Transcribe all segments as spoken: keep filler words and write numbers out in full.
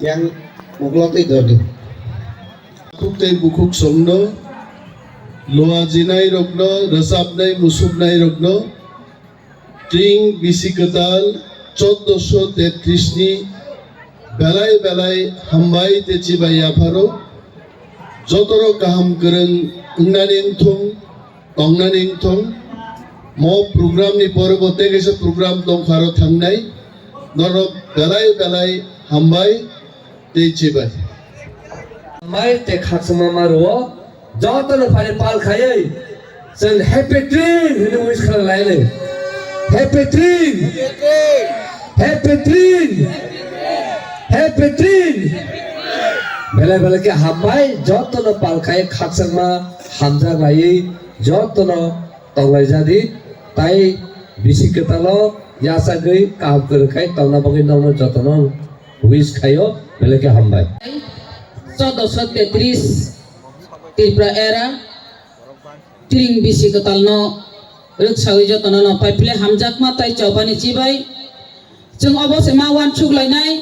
Yang uklo tei dodi. Khuk tei bukhuk songno, luajinairokno, rwchapnai musuknairokno, Tring bisi kwtal chauddosho tetris ni belai belai hambai tei chibai yapharo. Jotono kaham kwrwng wngnani wngthung, tongnani wngthung. Mo program ni pore bo tei kaisa program tongpharo thangnai. Norok belai belai hambai tei chibai. Hambai tei khakchangma ma rwo. Jotono phani pal khaiwi chwng Happy Tring hwnwi wish khlai lainai. Happy Tring! Happy Tring! Happy Tring! Belai belai khe hambai, jotono pal khai khakchangma hamjak laiwi jotono tonglaijadi, tai bisi kwtalo yachagwi kaham kwrwng khai tongna bagwi nokno jotono wish khaio, belai khe hambai. Chauddosho tetris Tripura era Tring bisi kwtalno rwksawi jotono no pai phile hamjakma tai chobani chibai. Chwng obo se ma uansuk lainai,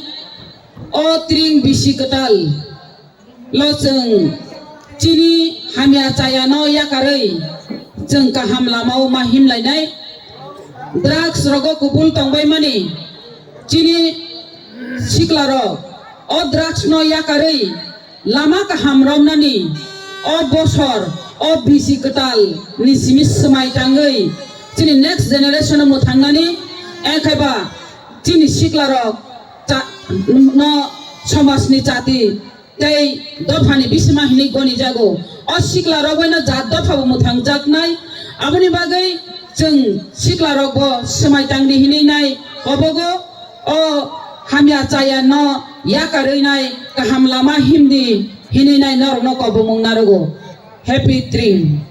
o Tring bisi kwtal lo chwng chini hamya chaya no yakarwi chwng kaham lama o ma him lainai. Drugs rogo kubul tongbai mani chini sikla rok o drugs no yakarwi lama kaham romnani o bosor, o bisi kwtal ni simi swmai tangwi chini next generation o mwthangnani, ekhaiba chini sikla rok cha-, no somaj ni chati tei dophani bisima hinwi goni jago. O sikla rok bai no jat dopha bo mwthang jaknai, aboni bagwi chwng sikla rok bo swmai tangdi hinwi nai kobogo. O hamya chaya no yakarwi nai kaham lama himdi hinwi nai norok no kobomung narogo. Happy Tring.